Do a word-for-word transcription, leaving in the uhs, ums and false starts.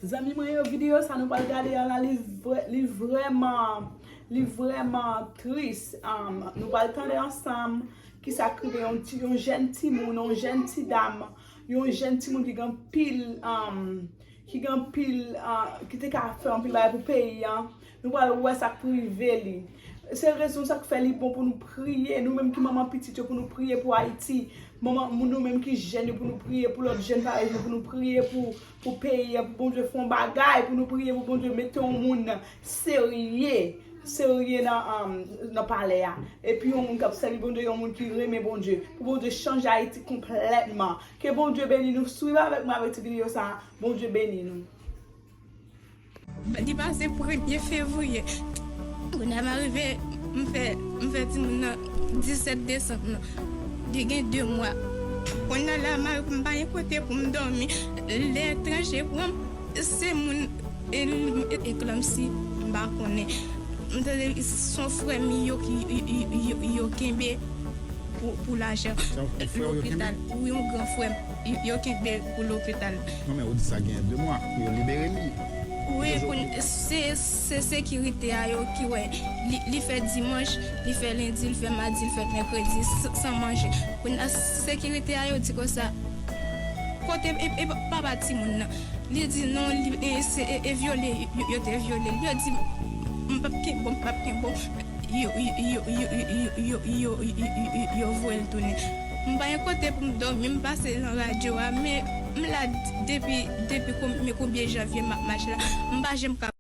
Zanmi mwen yo, videyo sa nou pral gade an la, li vrè, li vrèman, li vrèman tris. Um, nou pral tande ansanm kisa k rive yon ti, yon jèn timoun, yon jèn ti dam, yon jèn timoun ki gen pil, um, ki gen pil, uh, ki te ka fè anpil bagay pou peyi an. Nou pral wè sa k rive li. Se rezon sa k fè li bon pou nou priye, nou menm ki manman pitit yo, pou nou priye pou Ayiti. Manman, nou menm ki jèn yo, pou nou priye pou lòt jèn parèy nou, pou nou priye pou, pou peyi a, pou Bondye fè yon bagay, pou nou priye pou Bondye mete yon moun serye, serye nan, um, nan palè a. Epi yon moun k ap sèvi Bondye, yon moun ki renmen Bondye, pou Bondye chanje Ayiti konplètman. Ke Bondye beni nou. Swiv avèk mwen avèk ti videyo sa a. Bondye beni nou. Li pase premye fevriye. Kounye a m arive, m fè, m fè timoun nan disèt desanm nan. Li gen de mwa. Kounye a la, m pa gen kote pou m dòmi. Lè etranje pran m, se moun e, e, eklanmsi, m pa konnen. M tande se yon frè m yo, yo, yo, yo kenbe pou, pou lajan lopital. Wi, yon gran frè m. Yo kenbe pou lopital. Non, men ou di sa gen de mwa pou yo libere li. Wi, se sekirite a yo ki wè li, li fè dimanch, li fè lendi, li fè madi, li fè mèkredi san manje. Kounye a sekirite a yo di konsa, kote e, e papa timoun nan? Li di non, li e, se e, e vyole, yo, yo te vyole l. Yo di m p ap kenbe w, m p ap kenbe w. Yo, yo, yo, yo, yo, yo, yo, yo, yo, yo, yo voye l tounen. M pa gen kote pou m dòmi, m pase nan radyo a, men m la depi, depi konbyen janvye m ap mache la. M pa janm ka